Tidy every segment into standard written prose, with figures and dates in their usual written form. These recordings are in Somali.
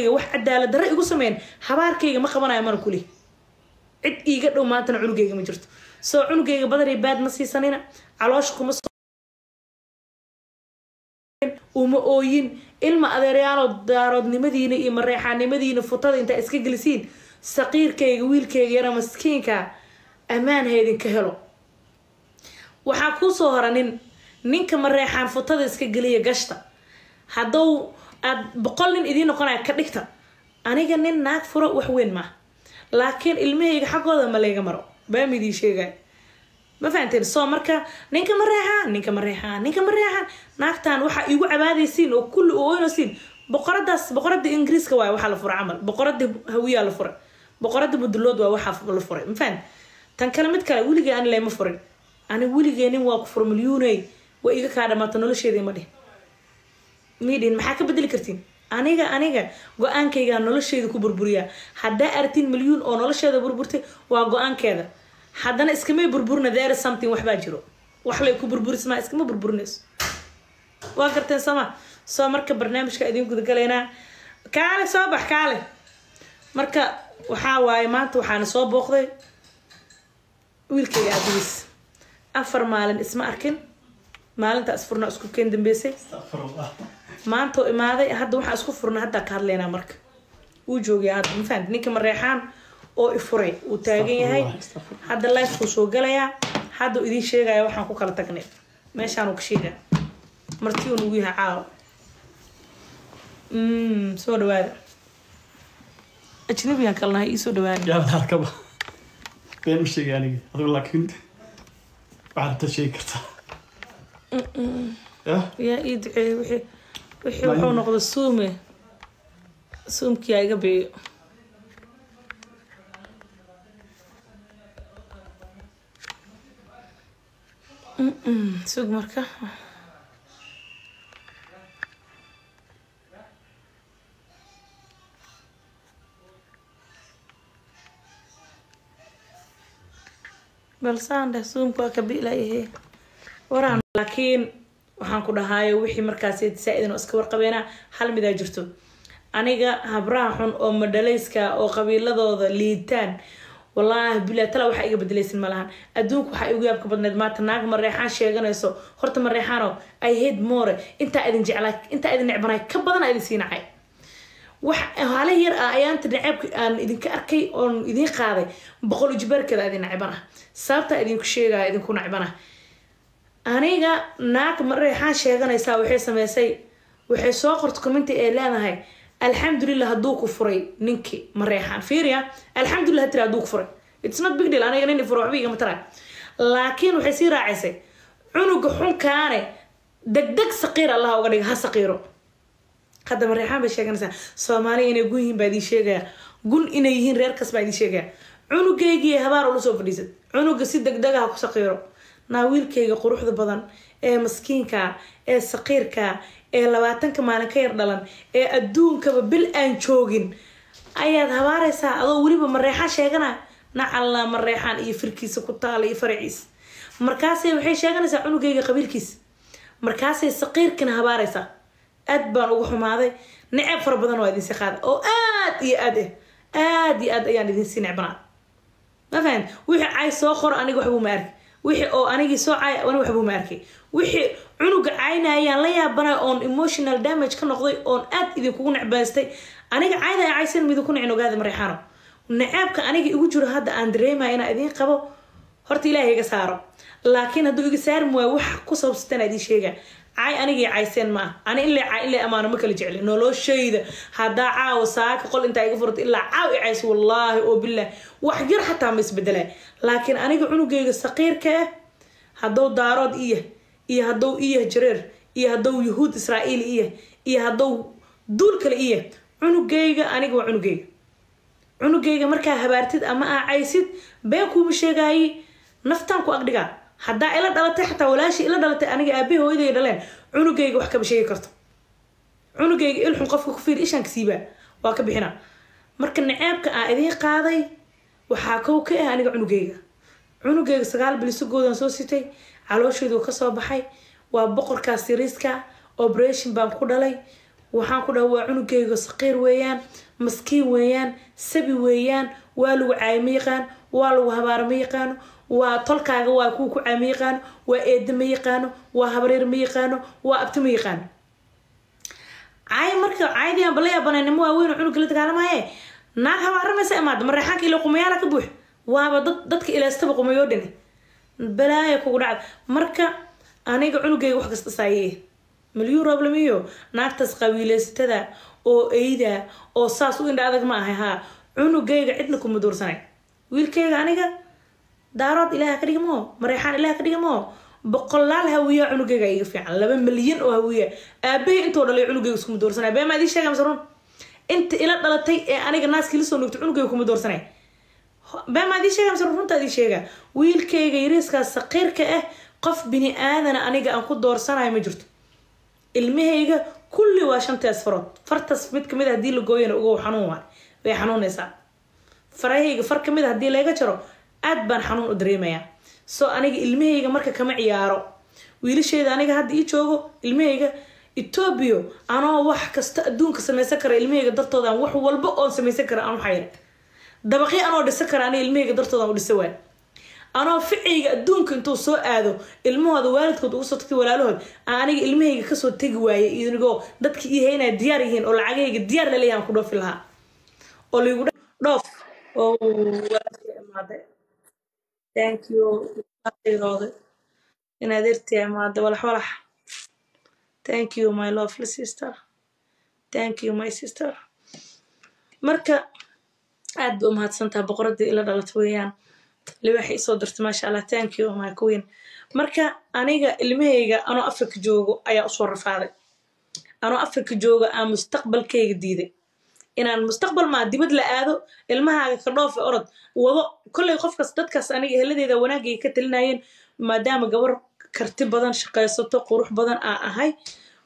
Wax cadaalad darro igu sameyn, habaarkayga ma qabanayo mana kuli. Cid iiga dhow maantana cunugayga ma jirto. Soo cunugayga badar iyo baad ma siisanina, caloosha kuma uma ooyin. Ilma adeeryaalo, daaroodnimadiina iyo mareexaanimadiina futada intaa iska gelisiin, saqiirkayga, wiilkayga yara maskiinka, ammaan ha idinka helo. Waxaa kuusoo hora nin, ninka mareexaan futada iska geliya gashta. Hadduu aad 100 nin idiin noqonaya ka dhigta, aniga nin naag furo wax weyn maaha, laakiin ilmahayga xaggooda ma layga maro baam idiin sheegay. Ma fahanteen? Soo marka ninka mareexaan, ninka mareexaan, ninka mareexaan, naagtan waxaa iigu cabaadaysiin oo kulli u oynaysiin, boqoradaas, boqorada Ingiriiska waay waxaa la furay camal, boqorada Hawiyaa la furay, boqorada Mudulood waa waxaa la furay. Ma fahan? Tan kale, mid kale, weligay ani layma furin. Ani weligay nin waa ku furo milyuuney waa iga kaa dhamaata nolosheedii ma dhihin, midhin. Maxaa ka bedeli kartiin? Aniga go-aankaygaa nolosheeda ku burburiyaa. Haddaa aragtiin milyuun oo nolosheeda burburtay, waa go-aankeeda. Haddana iskamay burburina, there is something, waxbaa jiro, wax lay ku burburismaa, iskama burburinayso. Waa garteen sooma? Soo marka barnaamijka idiin gudagalaynaa. Kaale, soo bax, kaale. Marka waxaa waaye, maanta waxaana soo booqday wiilkayga aabihiis. 4 maalin isma arkin. Maalinta isfurna isku keen dambeysay, maanta oo imaaday. Hadda waxaa isku furna haddaa ka hadlaynaa. Marka wuu joogaya hadda, ma fahamti? Ninka mareexaan oo ifuray wuu taagan yahay hadda, lifekuu soo galayaa, hadda uu idiin sheegaya waxaan ku kala tagnay. Meeshaanuu ka sheegaya, marti uu nagu yahay caawa. Soo dhawaada, ajnabigaan kala nahay, ii soo dhawaada. Yaa halkaba been ma sheegay aniga adigu, laakiin waxaad inta sheegi kartaa ya. Yaa ii duceeyey? Wixii wuxuu noqday suume, suumkii iga biiyo. Sug marka. Balsaan dheh, suumka waa ka bi'layahe waraan. Laakiin waxaan ku dhahaayo, wixii markaas saa-idan oo iska warqabeena, hal midaa jirto. Aniga habraha xun oo madhalayska oo qabiiladooda liitaan, wallaahi bilaa tala, waxaa iga bedelaysin malahan adduunka. Waxaa igu yaabka badneed maanta naag mareexaan sheeganayso. Horta mareexaano, I hate more. Intaa idin jeclaa, intaa idin necbanay ka badan idin sii nacay. Wax hale yar ah ayaanta naceebka aan idinka arkay oon idiin qaaday, 100 ujibaarkeeda idin necban ah. Sababtaa idinku sheegaya, idinku necban ah, aniga naag mareexaan sheeganaysaa waxay sameysay, waxay soo qortay commenti ay leedahay: "Alxamdulilah hadduu ku furay ninkii mareexaan." Fiiriya, alxamdulilah tiri hadduu ku furay. It's not big deal, aniga nin furo waxba igama taraa. Laakiin waxay sii raacisay: "Cunuga xunkaane degdeg saqiir Allah uga dhiga, ha saqiiro." Hadda mareexaan bay sheeganaysaa. Soomaaliya inay gun yihiin baa idiin sheegaya, gun inay yihiin reerkas baa idiin sheegaya. Cunugaygii habaar ula soo fadhiisad, cunuga si degdega ha ku saqiiro. Naa wiilkayga quruxda badan ee maskiinka ee saqiirka ee 20-ka maalin ka yar dhalan ee adduunkaba bil aan joogin ayaad habaaraysaa, adoo weliba mareexaan sheegana. Nacallaa mareexaan iyo firkiisa ku taala iyo faraciisa. Markaasay waxay sheeganaysaa cunugayga qabiilkiisa, markaasay saqiirkana habaaraysaa. Aad baan uga xumaaday. Neceb fara badan waa idinsii qaada oo aad iyo aad aad iyo aad ayaan idinsii necbanaa. Ma fahan? Wixii cay soo qoro, aniga waxbuu ma arki. Wixii oo anigii soo cay, aniga waxbuu ma arkay. Wixii cunuga caynayaan la yaabanay oon emotional damage ka noqday oon aad idinkugu necbaystay. Aniga cayda ay caysan midinku nicin. Ogaada mareexaano, nacaabka aniga igu jiro hadda aan dareemaya inaan idiin qabo, horta Ilaahay iga saaro. Laakiin hadduu iga saari waayo, wax ku sababsatan idiin sheega. Cay anigii cayseen maaha. Ani in lay cay, in lay amaano ma kala jecli noloshayda. Haddaa caawa saaka qol intaa iga furto ilaa caaw i cayso, wallaahi oo bilah, wax yar xataa ma isbedelaa. Laakiin aniga cunugayga saqiirka ah, hadduu daarood iya iyo hadduu iyah jareer iyo hadduu Yuhuud Israa'iil iya iyo hadduu duul kale iya, cunugayga aniga waa cunugayga. Cunugayga markaa habaartid ama aa caysid, been kuuma sheegaayi, naftaan ku agdhigaa. Haddaa ila dhalatay, xataa walaashii ila dhalatay, aniga aabahi hooyaday dhaleen, cunugayga wax kama sheegi karto. Cunugayga ilxun qofka ku fiir, ishaan ka siibaa, waa ka bixinaa. Marka naceebka aa idiin qaaday waxaa kow ka ah aniga cunugayga. Cunugayga 9 bilisagoodan soo sitay, caloosheedu kasoo baxay, waa boqorkaas siriiska. Operation baan ku dhalay. Waxaan ku dhaha waa cunugayga saqiir weeyaan, maskiin weeyaan, sabi weeyaan. Waa lagu caay ma yaqaan, waa lagu habaar ma yaqaano, waa tolkaaga, waa kuwa ku caay ma yaqaano, waa eeda ma yaqaano, waa habareer ma yaqaano, waa abti ma yaqaano. Caay marka caydii aan bala yaabanay, nimo waaweyn oo cunuga la dagaalamaye, naag habaaramaysa imaada. Mareexaanka ila qumayaala ka buux, waaba dad dadka ilaastaba qumayoo dhini balaaya kugu dhacda. Marka aniga cunugayga wax kasta saaye Malyuun Rooblamiyo, naagtaas qabiileysatada oo eyda oo saas u indha adag ma ahay. Haa, cunugayga cidna kuma duursanay. Wiilkayga aniga Daarood Ilaaha ka dhiga maho, Mareexaan Ilaha ka dhiga maho, boqolaal Hawiya cunugayga iga fiican, 2 milyan oo Hawiya. Aabahey intuu dhalay cunugayga iskuma doorsanay. Bee maa idiin sheega mise run? Inta ila dhalatay ee aniga naaskii la soo nuugtay cunugayga kuma doorsanay. Bee maa idiin sheega mise run? Runta idiin sheega. Wiilkayga yariiskaas saqiirka ah qof bini aadana aniga aan ku doorsanayo ma jirto. Ilmahayga kulli waa shantaas farood, fartas mid kamid a hadii la gooyana ugow xanuun waay, way xanuunaysaa. Farahayga far kamid a hadii laga jaro aad baan xanuun u dareemayaa. So aniga ilmahayga marka kama ciyaaro. Wiilashayda aniga hadda ii joogo, ilmahayga Etoobiya anoo wax kasta adduunka samaysan kara, ilmahayga dartoodaan wax walba oon samaysan kara aan waxayra dabaqyo anoo dhisan kara, aniga ilmahayga dartoodaan u dhisa waay. Anoo ficiyga adduunka intuu soo aado ilmahooda waalidkood ugu soo tagtay walaalahood aan aniga ilmahayga kasoo tegi waayay, inigoo dadka ii haynaya diyaar yihiin oo lacagahayga diyaar laleeyahay aan ku dhoofi lahaa oo laygu dhoof oo walaashey imaaday. Thank you, in adeertii imaaday. Walax walax, thank you, my lovely sister, thank you, my sister. Marka aad ba umahadsantaha, boqoradii ila dhalata weeyaan, libaaxay isoo dirtay, maasha Allah, thank you, my queen. Marka aniga ilmahayga anoo Africa joogo ayaa usoo rafaaday, anoo Africa jooga aan mustaqbalkayga diiday inaan mustaqbal maa dibad la aado. Ilmahaaga ka dhoofe, orod wado. Kolley qofkas dadkaas aniga eheladeeda wanaagayga ka talinayeen, maadaama gabar karti badan, shaqaysato, qurux badan aa ahay,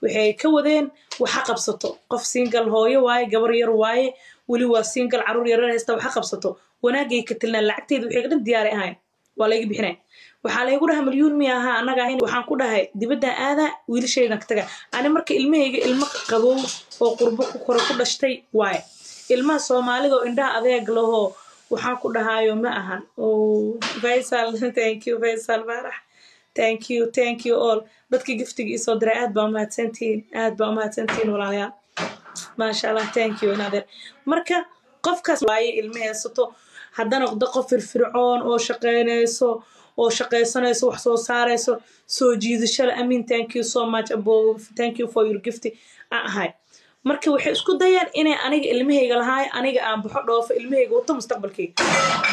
waxay ka wadeen waxa qabsato. Qof single hooyo waaye, gabar yar waaye, weli waa single, caruur yarar haysta, waxa qabsato. Wanaagay ka talinaan, lacagteeda waxay dhan diyaaray ahayn, waa layga bixinay. Waxaa laygu dhahay, "Malyuun miya ahaa annaga ahayn?" Waxaan ku dhahay, "Dibaddan aadaa, wiilashaydan ka taga." Ani marka ilmahayga ilmo qabow oo qurbo ku kore ku dhashtay waaye. Ilmaha Soomaalida oo indhaha adeeg lahoo waxaan ku dhahaayo ma ahan. Oh Faisal, thank you, Faisal Baarax, thank you, thank you all. Dadkii giftiga isoo diray aad baa umahadsantihiin, aad baa umahadsantihiin walaalayaal, maasha Allah, thank you inadeer. Marka qofkaas waaye ilma haysato, haddana noqdo qof firfircoon oo shaqeynayso oo shaqaysanayso, wax soo saarayso, soo jiidasho le. Amin, thank you so much abo, thank you for your gift aan ahay. Marka waxay isku dayeen inay aniga ilmahayga lahaay, aniga aan baxo, dhoofo, ilmahayga wato, mustaqbalkayga.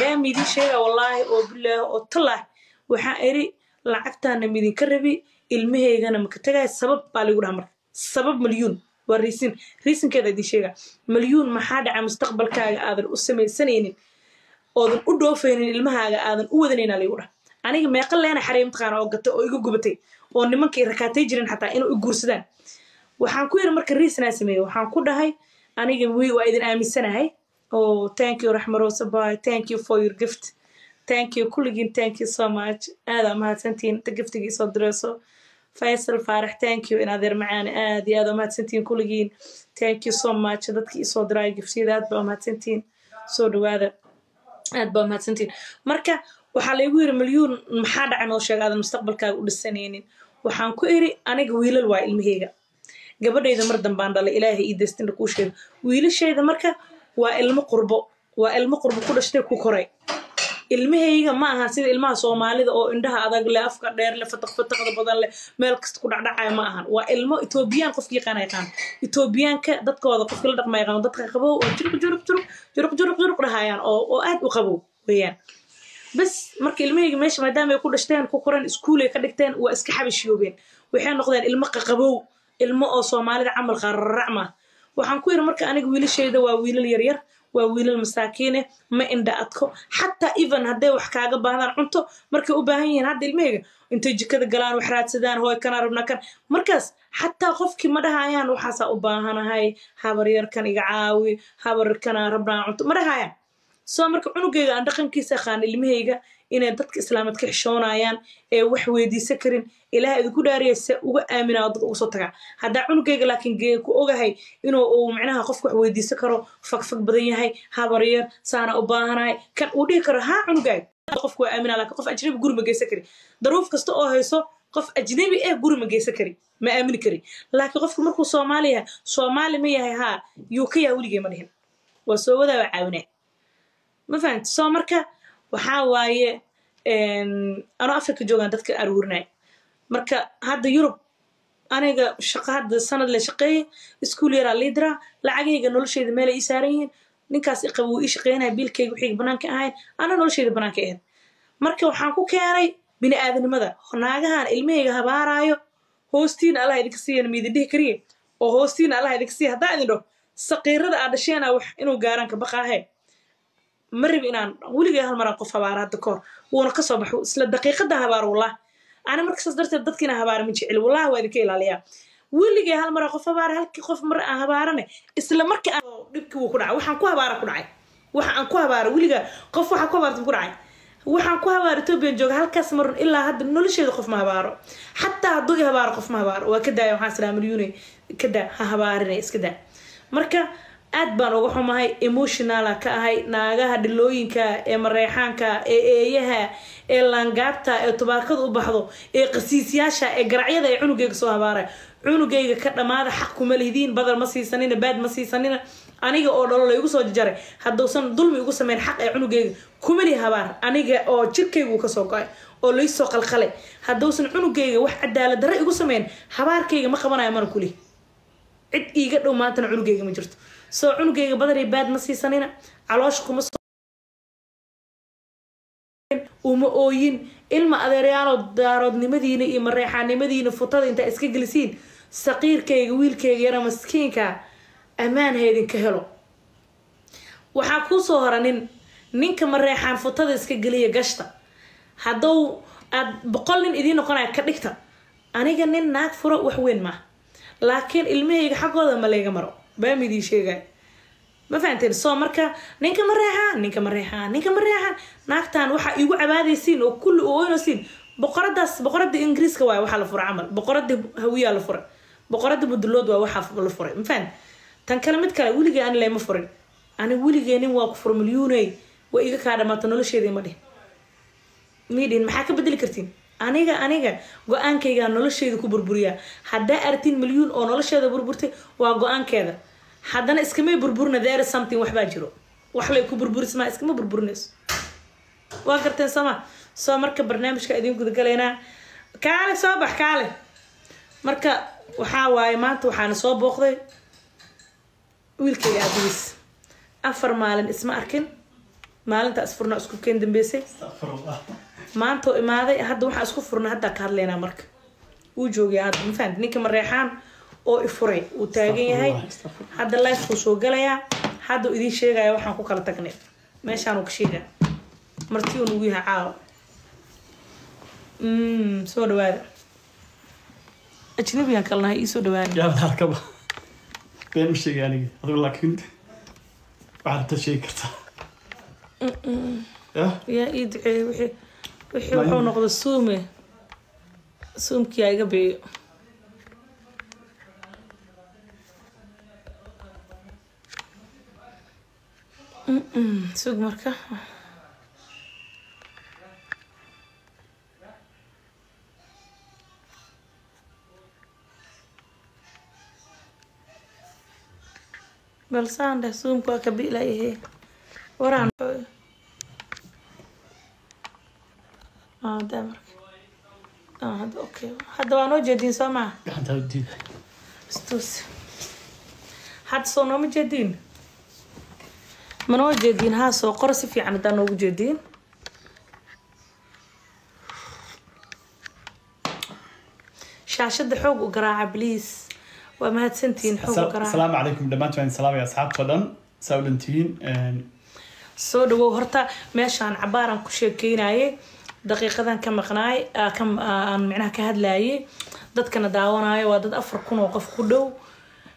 Baa midin sheega, wallaahi oo bilaahi oo tallaah, waxaan iri lacagtaana midinka rabi, ilmahaygana maka tagay. Sabab baa lagu dhaha. Marka sabab Malyuun waa reason, reasonkeeda idin sheega. Malyuun, maxaa dhaca mustaqbalkaaga aadan u samaysanaynin oodan u dhoofaynin, ilmahaaga aadan u wadanayna laygu dhaha? Aniga meeqa leena xareey mataqaana oo gatay oo iga gubatay oo nimankii rakaatay jirin xataa inuu i guursadaan. Waxaan ku yiri marka reason aan sameeyey, waxaan ku dhahay aniga waa idin aaminsanahay. Oh, thank you, Raxmarosa boy, thank you for your gift, thank you kulligiin, thank you so much, aadaa mahadsantihiin inta giftiga isoo direyso. Faysal Faarax, thank you in adeer macaane, aad iyo aad umahadsantihiin kulligiin, thank you so much. Dadkii isoo diraayo giftiyada aad baa umahadsantihiin, soo dhawaada, aad baa umahadsantihiin. Marka waxaa laygu yiri, "Malyuun, maxaa dhacay noo sheeg aadan mustaqbalkaaga u dhisanaynin?" Waxaan ku iri, aniga wiilal waa ilmaheyga, gabadhayda mar dambaan dhalay, Ilaahay ii daystinda kuu sheego. Wiilashayda marka waa ilmo qurbo, waa ilmo qurbo ku dhashtay, ku koray. Ilmahayga ma aha sida ilmaha Soomaalida oo indhaha adag leh, afka dheer leh, fataq fataqda badan leh, meel kasta ku dhacdhacaya ma ahan. Waa ilmo Etoobiyaan, qofki yaqaan yaqaan Etoobiyaanka, dadkooda qofki la dhaqma yaqaan, dadka qabow oo juruq juruq juruq juruq juruq juruq dhahayaan oo aad u qabow weeyaan. Bas marka ilmahayga meesha maadaama ay ku dhashteen, ku koreen, iskuulay ka dhigteen, waa iska xabashiyoobeen, waxay noqdeen ilmo qaqabow, ilmo oo Soomaalida camal qararacma. Waxaan ku yiri marka aniga wiilashayda waa wiilal yaryar, waa wiilal masaakiine, ma indha adko. Xataa even hadday wax kaaga baahdaan, cunto markay u baahan yihiin, hadda ilmahayga intay jikada galaan wax raadsadaan, "Hooy, kanaa rabnaa kan." Markaas xataa qofkii ma dhahayaan, "Waxaasaa u baahanahay, habaryarkan iga caawi, habarkanaa rabnaa cunto," ma dhahayaan. Soo marka cunugayga aan dhaqankiisa aqaan ilmahayga Inay dadka islaameed ka xishoonayaan ee wax weydiisan karin, Ilaah idinku dhaariya, se uga aaminaa oo dad uga soo tagaa? Haddaa cunugayga laakiin ku ogahay inuu uu micnaha qofka wax weydiisan karo, fagfag badan yahay, habaryar saana u baahanahay, kan uu dhihi karo haa, cunugaaga qofku waa aaminaa. Laakiin qof ajnabi guri ma geysan kari. Daruuf kasta oo hayso, qof ajnabi eh guri ma geysan kari, ma aamini kari. Laakiin qofku markuu Soomaali yahay, Soomaali ma yahay, haa, yuu ka yahay, weligay ma dhihin, waa soo wadaa, waa caawinaa. Ma fahamti? Soo marka waxaa waaye, anoo Africa joogaan dadka aruurinaya. Marka hadda Yurub aniga shaqo hadda sanad la shaqeeyay, iskuul yaraa liidiraa, lacagahayga nolosheyda meelay ii saaran yihiin. Ninkaas iqaba wuu ii shaqeynaya, biilkayga wixii banaanka ahayn, ana nolosheyda banaanka ahayd. Marka waxaan ku keenay bini aadanimada naagahan ilmahayga habaaraayo. Hoostiina Allah idinka siiyana miidin dhihi kariye, oo hoostiina Allah idinka siiya haddaa idin dhaho, saqiirada aad dhasheena wax inuu gaaraan ka baqaahe. Ma rabi inaan weligay hal maraan qof habaara hadda kahor, wuuna kasoo baxo isla daqiiqada habaar, wallah. Ana marka saas darteed dadka inaan habaara ma jeceli, wallahi waa idinka ilaaliyaa. Weligay hal maraa qof habaara, halkii qof mar aan habaarane, isla markii aan dhibkii wuu ku dhacay. Waxaan ku habaara ku dhacay, waxa aan ku habaara weliga qof waxaa ku habaarta ku dhacay. Waxaan ku habaaro Ethoobiyan jooga halkaas marun, ilaa hadda nolosheeda qof ma habaaro. Xataa hadduu i habaaro, qof ma habaaro, waa ka daaya. Waxaan israa milyuune ka daa, ha habaarine, iska daa. Marka aad baan uga xumahay, emotionala ka ahay naagaha dhilooyinka ee mareexaanka ee eeyaha ee laangaabta ee tubaakada u baxdo ee qasiisyaasha ee garacyada ee cunugayga soo habaaraya. Cunugayga ka dhamaada, xaq kuma lihidiin. Badal ma siisanina, baad ma siisanina. Aniga oo dhalo laygu soo jajaray, hadduusan dulmi igu sameyn, xaq ee cunugayga kuma lihi habaar. Aniga oo jirkaygu kasoo go-ay oo laysoo qalqalay, hadduusan cunugayga wax cadaalad darro igu sameyn, habaarkayga ma qabanayo, mana kulihi. Cid iiga dhow maantana cunugayga ma jirto. Soo cunugayga badar iyo baad ma siisanina, caloosha kuma uma ooyin. Ilma adeeryaalo, daaroodnimadiina iyo mareexaanimadiina futada intaa iska gelisiin, saqiirkayga, wiilkayga yara maskiinka, ammaan ha idinka helo. Waxaa kuu soo hora nin ninka mareexaan futada iska geliya gashta. Hadduu aad 100 nin idiin noqonaya ka dhigta, aniga nin naag furo wax weyn maaha, laakiin ilmahayga xaggooda ma layga maro, baam idiin sheegaya. Ma fahanteen? Soo marka ninka mareexaan, ninka mareexaan, ninka mareexaan, naagtan waxaa iigu cabaadaysiin oo kulli oo oynaysiin, boqoradaas, boqorada Ingiriiska waay waxaa la furay camal, boqorada Hawiyaa la furay, boqorada Mudulood waa waxaa la furay. Ma fahan? Tan kale, mid kale, weligay ani lema furin. Ani weligay nin waa ku furo milyuuney, waa iga kaa dhamaata nolosheedii ma dhihin, miidhin. Maxaa ka bedeli kartiin? Aniga go-aankaygaa nolosheeda ku burburiyaa. Haddaa aragtiin milyuun oo nolosheeda burburtay, waa go-aankeeda. Haddana iskamay burburna, there is something, waxbaa jiro, wax lay ku burburismaa, iskama burburinayso. Waa garteen sooma? Soo marka barnaamijka idiin gudagalaynaa. Kaale, soo bax, kaale. Marka waxaa waaye, maanta waxaana soo booqday wiilkayga aabihiis. 4 maalin isma arkin, maalinta isfurna isku keen dambeysay. Astaqfirullah. Maanta oo imaaday, hadda waxaa isku furna haddaa ka hadlaynaa. Marka wuu joogaya hadda, ma fahamti? Ninka mareexaan oo ifuray wuu taagan yahay. Astaqfirullah. Hadda live-kuu soo galayaa, hadda uu idiin sheegaya waxaan ku kala tagnay, meeshaanuu ka sheegaya. Marti uu nagu yahay caawa. Soo dhawaada, ajnabigaan kala nahay, ii soo dhawaada. Yaa arkaba, been ma sheegay aniga, adigu laakiin waxaad rabta sheegi kartaa ya. Yaa ii duceeyey? Wixii wuxuu noqday suume, suumkii aa iga beeyo. Sug marka. Balsaan dheh, suumka waa ka bi'layahe waraan. Daa marka. Hadda okay, hadda waa noo jeediin soo maha? Gacantaa u diiday. Istus hadda, soo nooma jeediin? Ma noo jeediin? Haa, soo qoro si fiican haddaa noogu jeediin. Shaashada xoog u garaaca, please. Waa mahadsantihiin, xoog u garaaca. Asalaamu calaykum dhammaantiin, waan salaamaya asxaabta dhan, saa u dhantihiin. Soo dhawow. Horta meeshaan cabaaraan ku sheekeynayay, daqiiqadan ka maqnaay, aan micnaha ka hadlayay. Dadkana daawanayo waa dad 4000 oo qof ku dhow,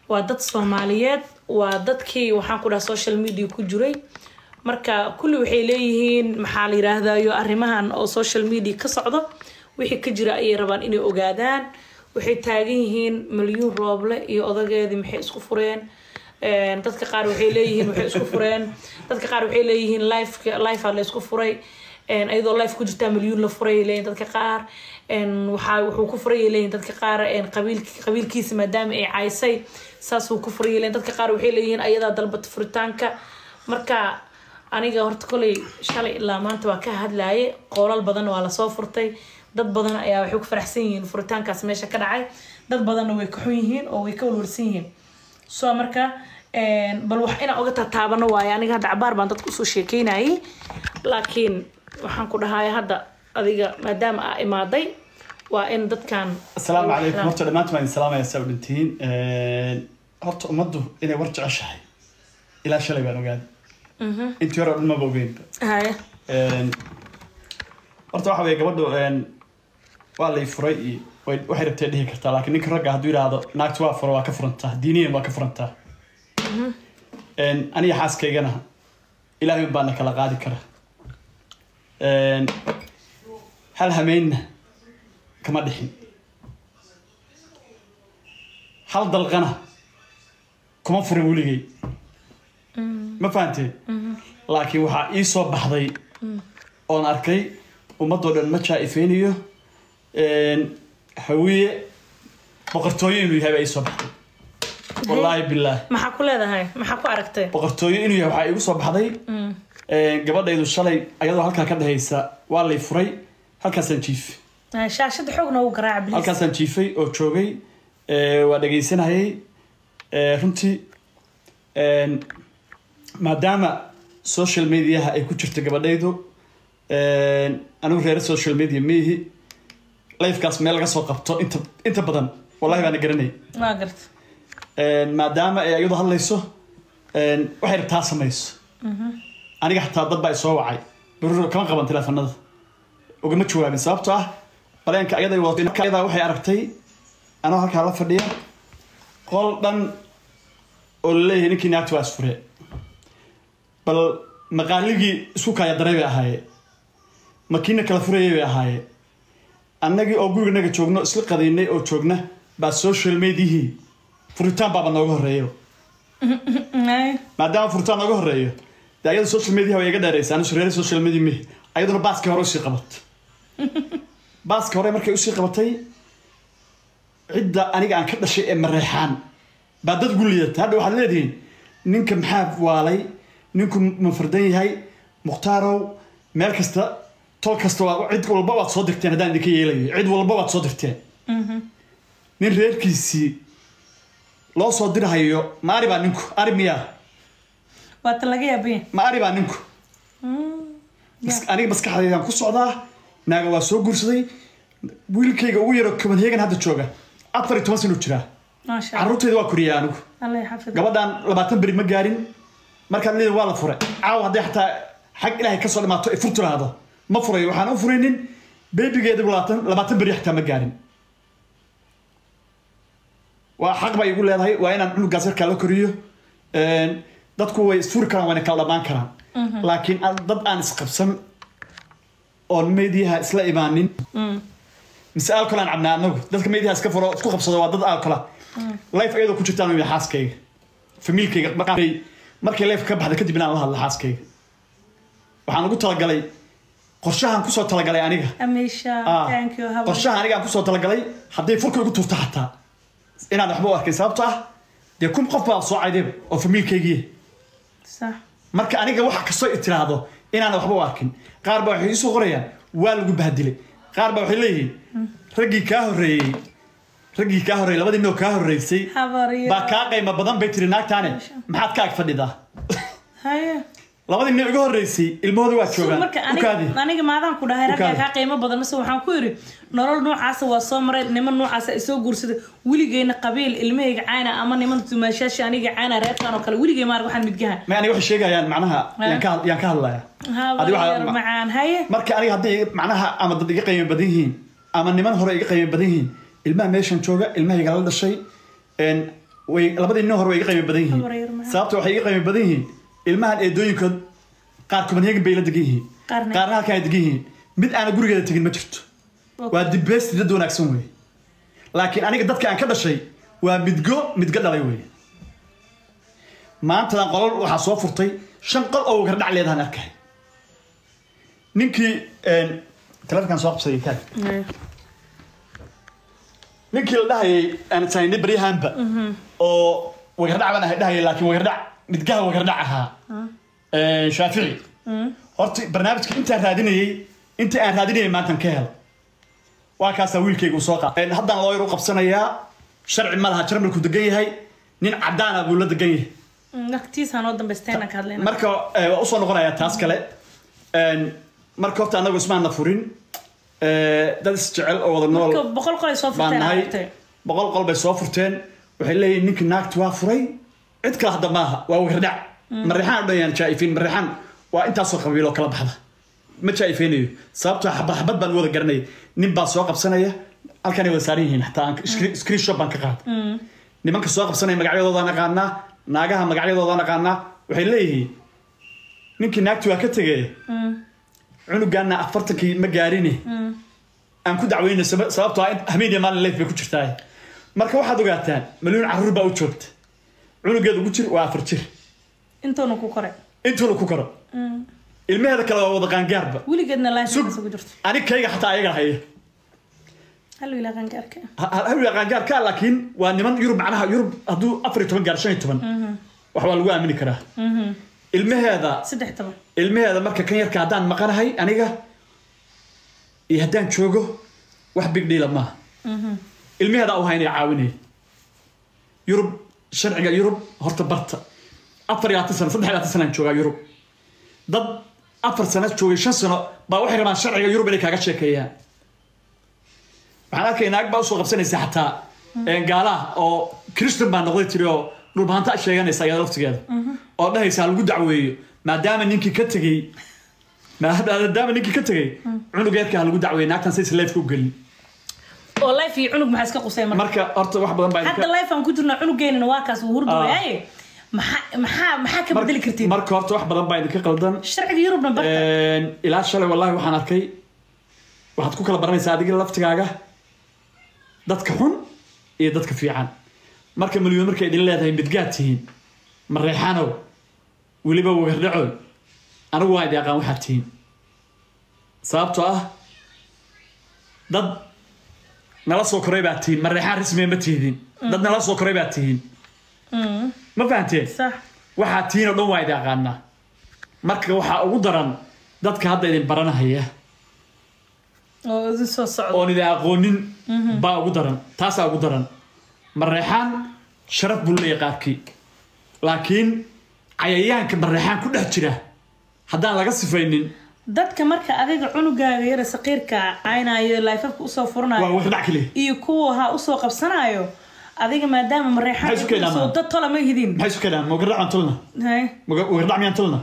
waa dad Soomaaliyeed, waa dadkii waxaan ku dhaha social media ku jiray. Marka kulli waxay leeyihiin, maxaa la yiraahdayo, arrimahan oo social media ka socdo wixii ka jira ayay rabaan inay ogaadaan. Waxay taagan yihiin Malyuun Rooble iyo odageedii maxay isku fureen. Dadka qaar waxay leeyihiin waxay isku fureen, dadka qaar waxay leeyihiin live live la isku furay, iyadoo live ku jirtaa Malyuun la furay ay leeyihiin dadka qaar. Waxaa wuxuu ku furay ay leeyihiin dadka qaar qabiilkiisa maadaama ay caysay, saasuu ku furay ay leeyihiin dadka qaar. Waxay leeyihiin ayadaa dalbata furitaanka. Marka aniga horta koley shalay ilaa maanta waa ka hadlaye, qoolal badan waa lasoo furtay, dad badan ayaa waxay ku faraxsan yihiin furitaankaas meesha ka dhacay, dad badanna way ka xun yihiin oo way ka walwalsan yihiin. So marka bal wax inaan oga taataabano waaye. Aniga hadda cabaar baan dadka usoo sheekeynayay, laakiin waxaan ku dhahay hadda adiga maadaama aa imaaday waa in dadkan. Asalaamu calaykum. Horta dhammaantiin waan idin salaamaya saa u dhintihiin. Horta ummaddu inay war jeceshahay ilaa shalay baan ogaaday, intii hore oo dhan maba ogeynba. Horta waxa weeye, gabadhu waa lay furay iyo waxay rabtay dhihi kartaa, laakiin ninka ragga hadduu yidhaahdo naagtu waa furo, waa ka furantaa, diiniyan waa ka furantaa. Aniga xaaskaygana Ilaahay un baana kala qaadi kara. Hal hameynna kama dhixin, hal dalqana kuma furin weligay, ma fahanteen? Laakiin waxaa ii soo baxday oon arkay ummadoo dhan ma jaa-ifeynayo, Hawiye boqortooyo inuu yahay baa ii soo baxday, wallaahi bilaah. Maxaa ku leedahay? Maxaa ku aragtay? Boqortooyo inuu yahay waxaa iigu soo baxday gabadhaydu shalay ayadoo halkaa ka dhehaysa waa lay furay, halkaasaan jiifay. Shaashada xoog noogu garaaca, please. Halkaasaan jiifay oo joogay, waa dhegaysanayay. Runtii maadaama social mediaha ay ku jirto gabadhaydu, anigu reer social media miihi, lifekaas meel laga soo qabto inta badan wallahi baana garanay. Waa garta. Maadaama ay iyadu hadlayso, waxay rabtaa samayso, aniga xataa dad baa isoo wacay, barur kama qaban teleefanada, ugama jawaabin, sababtoo ah baleenka ayaday wadato. Ayadaa waxay aragtay anoo halkaa la fadhiya qol dhan oo laleeyahay ninkii naagta waa isfure. Bal maqaaligii isku kaaya daray bay ahaayeen, makiina kala furayay bay ahaayeen. Annagii oo guriganaga joogno, isla qadaynay oo joogna, baa social mediahii furitaan baaba nooga horreeyo. Maadaama furitaan nooga horreeyo, dee ayada social media way iga dheeraysa, anisu reer social media mihi. Ayaduna baaskii hore usii qabat, baaska hore markay usii qabatay, cidda aniga aan ka dhashay ee Mareexaan baa dad ugu liidata. Hadda waxaad leedihiin ninka maxaa waalay, ninku ma fardan yahay? Muhtaarow, meel kasta, tol kasta, waa cid walba waad soo dirteen. Haddaan idinka yeelayo, cid walba waad soo dirteen. Nin reerkiisii loo soo dirhayo, ma ari baa ninku? Ari miyaa? Waa ta laga yaabaya. Ma ari baa ninku? Aniga maskaxdaydaan ku socdaa. Naaga waa soo guursaday. Wiilkayga ugu yaro Copenhagen hadda jooga 14 sano jiraa. Maasha Allah. Carruurtayda waa koriyay anigu. Allah yaxafid. Gabadhan 20 beri ma gaarin markaad leedahay waa la furay. Caawa hadday xataa xag Ilaahay kasoo dhamaato ay fur tiraahdo, ma furayo. Waxaan u furaynin beebigeeda 20 beri xataa ma gaarin. Waa xaq bay igu leedahay, waa inaan cunugaas yarkaa la koriyo. Dadku way isfuri karaan, wayna kala dhamaan karaan, laakiin dad aan isqabsan oon meediyaha isla imaanin mise alcohol aan cabnaa anagu, dadka meediyaha iska furo isku qabsado waa dad alcohol life iyadoo ku jirtaan iyo xaaskayga famiilkayga. Markay life ka baxda kadib inaan la hadlo xaaskayga, waxaan ugu talagalay qorshahan kusoo talagalay aniga. Amisha. Thank you haba. Qorshaha aniga aan kusoo talagalay, hadday furka igu tuurto xataa inaan waxba u arkin, sababto ah dee 1000 qof baa soo caydayba oo famiilkaygii. Marka aniga wax kastoo i tiraahdo inaan waxba u arkin. Qaar baa waxay iisoo qorayaan waa lagu bahdilay, qaar baa waxay leeyihiin raggii kaa horreeyey, labadii nin oo kaa horreysay Habaryo. baa kaa qiimo badan bay tiri naagtaane, maxaad ka ag fadhidaa? Labadii nin iga horreysay ilmahooda waa joogaan. Marka aniga Ukaadi. aniga maadaan ku dhahay raggaa Ukaadi. kaa qiimo badan? Mase waxaan ku yidhi nolol noocaasa waa soo maray, niman noocaasa ay soo guursaday, weligeyna qabiil ilmahayga caana ama niman dumaashaasha aniga caana, reerkan oo kale weligey maar waxaan midgaha. Ma aniga waxay sheegayaan macnaha yaan ka hadlayaa. Adi Habaryar macaan, haye. Marka aniga hadday macnaha ama dad iga qiimo badan yihiin ama niman hore iga qiimo badan yihiin, ilmaha meeshan jooga ilmahayga la dhashay way labadii nin hore way iga qiimo badan yihiin. Habaryar macaan. Sababta waxay iga qiimo badan yihiin ilmahan eedooyinkood Qaar Copenhagen bay la degan yihiin, Qaarna- qaarna halkan ay degan yihiin. Mid aana gurigeeda tegin ma jirto. Waa the best, dad wanaagsan wey. Laakiin aniga dadka aan ka dhashay waa midgo midgo dhalay wey. Maantadan qolol waxaa soo furtay 5 qol oo wagardhac leedahan arkay. Ninkii telefonkan soo qabsaday kaag, ninkii la dhahayay aan saynay baryahanba oo wagardhac baan ahay dhahayay, laakiin wagardhac midgaha wagardhac ahaa, Shaafici. Horta barnaamijka intaan raadinayay, inta aan raadinayay maantan ka hel. Waa kaasaa wiilkayga uu soo qaatay. Haddaan lawyer u qabsanayaa. Sharci ma laha, Jarmalku degan yahay, nin caddaana buu la degan yahay. Naftiisa noo dambaystayna ka hadlayna. Marka waa usoo noqonayaa taas kale. Marka horta anagu ismaana furin, dad isjecel oo wada nool marka 100 qol ay soo baan furteen nahay. Aragtay. 100 qol bay soo furteen, waxay leeyihiin ninkii naagti waa furay. Cid kale hadda maaha, waa wagardhac. Mareexaan o dhan yaan jaa'ifiin. Mareexaan waa intaasoo qabiiloo kala baxda, ma jaa'ifeynayo, sababtoo xabad xabad baan wada garanayay. Nin baa soo qabsanaya, halkanay wada saaran yihiin, xataa aan screenshot baan ka qaaday. Nimanka soo qabsanaya magacyadoodaan aqaanaa, naagaha magacyadoodaan aqaanaa. Waxay leeyihiin ninkii naagti waa ka tegay, cunugaana 40kii ma gaarine, aan ku dacweynay, sababtoo ah habeen iyo maalin live bay ku jirtaa. Marka waxaad ogaataan Malyuun carruur baa u joogta, cunugeeda ugu jir waa 4 jir. Intuuna ku koray. Intuuna ku koro, ilmaheeda kale waa wada qaangaarba. Weligeedna Sug. life ugu jirto. Anig kayga xataa ayaga haya. Hal wiil qaangaarka. Hal wiil qaangaarka, laakiin waa niman Yurub, macnaha Yurub hadduu 14 gaar, 15, wax waa lagu aamini karaa ilmaheeda. 13. Ilmaheeda marka kan yarka haddaan maqanahay aniga iyo haddaan joogo wax big deal maaha. Ilmaheeda u haynaya, caawinaya. Yurub, sharciga Yurub horta barta. 24 sano, 23 sanaan joogaa Yurub. Dad 4 sano joogay, 5 sano baa waxay rabaan sharciga Yurub inay kaaga sheekeeyaan. Waxaan arkay naag baa usoo qabsanaysa xataa gaalaha oo Christian baa noqday tiri, oo dhulbaanta sheeganaysa iyada laftigeeda, oo dhahaysa ha lagu dacweeyo maadaama ninkii ka tegey, maadaama ninkii ka tegey cunugeedka ha lagu dacweeyo, naagtan saysa live-ka u gelin. Oo life iyo cunug maxaa iska qusay marka? Marka horta wax badan baa hadda life aan ku jirnaa, cunugeynana waa kaas, wuu hurdooyaaye. Maxaa ka bedeli kartiin? Marka horta wax badan baa idinka qaldan. Sharciga Yurubna barta. Ilaa shalay wallahi waxaan arkay, waxaad ku kala baranaysaa adiga laftigaaga dadka xun iyo dadka fiican. Marka Malyuun markay idin leedahay midgaad tihiin Mareexaanow, weliba wagardhacow, anigu waan idin aqaan waxaad tihiin, sababtoo ah dad nala soo koray baad tihiin. Mareexaan rasmiya ma tihiin, dad nala soo koray baad tihiin. Ma fahanteen? Sax. Waxaa tihiin oo dhan waa idin aqaanaa. Marka waxaa ugu daran dadka hadda idin baranahaya oo idin soo socdo oon idin aqoonin baa ugu daran, taasaa ugu daran. Mareexaan sharaf buu leeyahay qaarkii, laakiin cayayaanka Mareexaan ku dhex jira haddaan laga sifaynin. Dadka marka adiga cunugaaga yara saqiirka caynayo, life-afka usoo waa furanayo wax dhac kaliya iyo kuwa ha usoo qabsanayo adiga, maadaama Mareexaan Maxay isu keenaan? soo dad tola ma hidin. Maxay isu keenaan? Ma wagardhac aan tolna? Hay. Wagardhac miyaan tolna?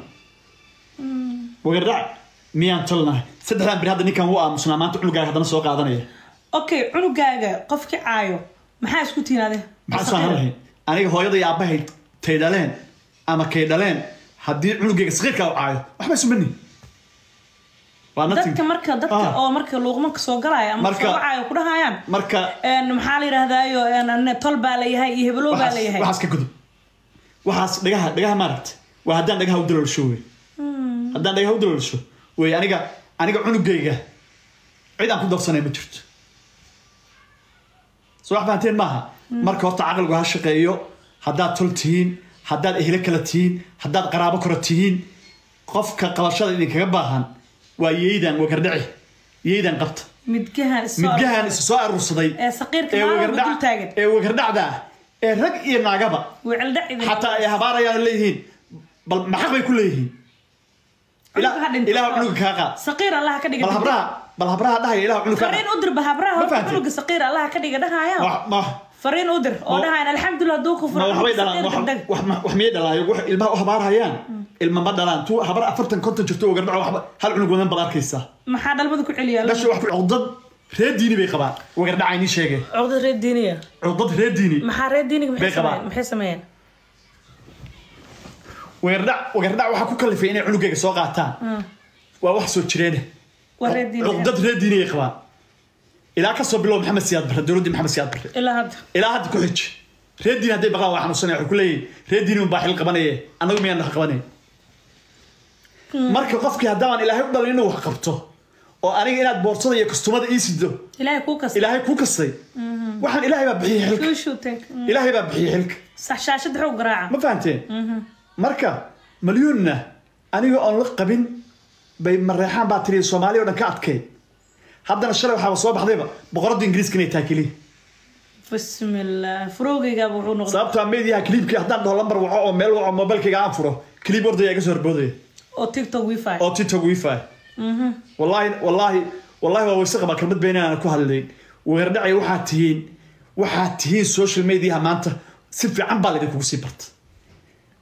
Wagardhac miyaan tolna? Saddexdan beri hadda ninkan wuu aamusnaa, maanta cunugaaga haddana soo qaadanaya. Okay, cunugaaga qofki caayo maxaa isku tihiin adiga? Maxaa soo ahaan lahayd aniga hooyada iyo aabbahay tay dhaleen ama kay dhaleen haddii cunugayga saqiirkaa u caayo? Waxba isumani, waa nothing. Dadka marka dadka oo marka luuqmanka soo galaya ama soo wacaayo ku dhahayaan marka maxaa la yidhahdaayo, tol baa la yahay iyo hebelow baa la yahay. Waxaas ka gudub, waxaas dhagaha maaragta waa haddaan dhagaha u daloolsho wey, haddaan dhagaha u daloolsho wey. Aniga cunugayga cid aan ku darsanay ma jirto. Soo wax fahanteen maaha? Marka horta caqligu ha shaqeeyo. Haddaad tol tihiin, haddaad ehlo kala tihiin, haddaad qaraabo kora tihiin, qofka qabashada idinkaga baahan waa yeydan wagardhaci, yeydan qabta. Midgahan is soo midgahan is soo aruursaday ee saqiirka ee maalin walba wagardhac dul taagan ee wagardhacda ah ee rag iyo naagaba wicildhac idin xataa ay habaarayaan leeyihiin, bal maxaq bay ku leeyihiin? Cunuga ha dhinto. Ilaah cunuga kaa qaad. Saqiir Allah ka dhiga. Bal habraha dhahaya ilaah cunuga kaa fariin u dir bahabraha. Ma horta fahanteen? Cunuga saqiir Allah ka dhiga dhahaya qaad. Ma fariin u dir oo Ma- dhahayan alxamdulilah hadduu ku ma furo waxbay dhalaan saqiir degdeg. Wax miyay dhalaan? Wax ilmaha u habaarhayaan ilma ma dhalaan. Tuu habar 40, 50 jirto oo gardhaco waxba hal cunug wadan baad arkaysaa. Maxaa dhalmada ku celiya? Dhasha wax ku cuqdad reer diini bay qabaan wagardhaca, inii sheegay. Cuqdad reer diiniya? Cuqdad reer diini maxaa reer diiniga bay maxay qabaan. sameeyeen? Maxay sameeyeen? Wagardhac waxaa ku kalifay inay cunugayga soo qaataan. Waa wax soo jireene. Waa reer diin. Cuqdad reer diinayay qabaan. Ilaa kasoo bilow Maxamed Siyaad Barre, dowladdii Maxamed Siyaad Barre. Ilaa hadda. Ilaa hadda ku xiji. Reer diin hadday baqaan waa xanuunsanaya, waxay ku leeyihin reer diini unbaa xil qabanaya, annagu miyaan wax qabanaya? Marka qofkii haddaan Ilaahay u dhalin inuu wax qabto oo aniga inaad boorsada iyo kastumada ii sido, Ilaahay kuu kasta. Ilaahay kuu kastay, waxaan Ilaahay baa bixiyey xilka. Shuushu tag. Ilaahay baa bixiyey xilka. Sax, shaashada xoog garaaca. Ma fahanteen? Marka Malyuunna aniga oon la qabin bay Mareexaan baa tiri Soomaaliya oo dhan ka adkay. Haddana shalay waxaaba soo baxdayba boqoradda Ingiriiska inay tahay keliya. Bismillah, furowgaygaaba wuxuu noqday. Sababtoo ah meediyaha clipkii haddaan dhaho lambar waco oo meel waco, mobilkayga aan furo, clip ordaya iga soo horboodaya. Oo TikTok wifi. Oo TikTok wifi. Wallaahi wallaahi wallaahi waa wayse qabaa, kelmad been inaan ku hadlayn. Weerdhacay waxaad tihiin social mediaha maanta si fiican baa laydinkugu sii barta.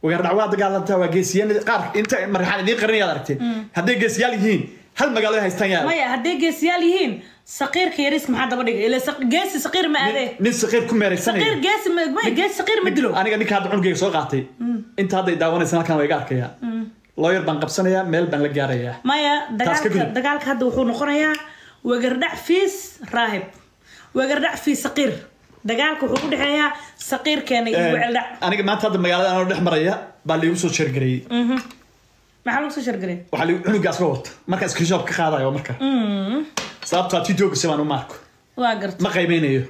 Weerdhac waa dagaalantaa, waa geesiyaal. Qaar inta Mareexaan idiin qarinayaad aragteen. Hadday geesiyaal yihiin, hal magaalo ay haystaan yaa? Maya, hadday geesiyaal yihiin, saqiirka yariiska maxaa daba dhigay? Ila geesi saqiir ma aadee. Nin saqiir ku meeraysanaya. Saqiir geesi ma, maya, geesi saqiir ma dilo. Aniga ninka hadda cunugayga soo qaatay, inta hadda ay daawanaysan halkan waa iga arkayaa. Lawyer baan qabsanayaa, meel baan la gaarayaa. Maya. Taas ka Dagaalka gudub. Dagaalka hadda wuxuu noqonayaa Wagardhac fiis raahib, Wagardhac fiis saqiir. Dagaalka wuxuu u dhexeeyaa saqiirkeena iyo Weceldhac. Aniga maanta hadda magaalada anoo dhex maraya baa liigu soo sheergareeyey. Maxaa lagu soo shargaray? Waxaa liigu cunugaas ka wata markaa screenshot ka qaadayo marka, sababtoo ah TikTok baan u maarko. Waa garta. Ma qiimeynayo.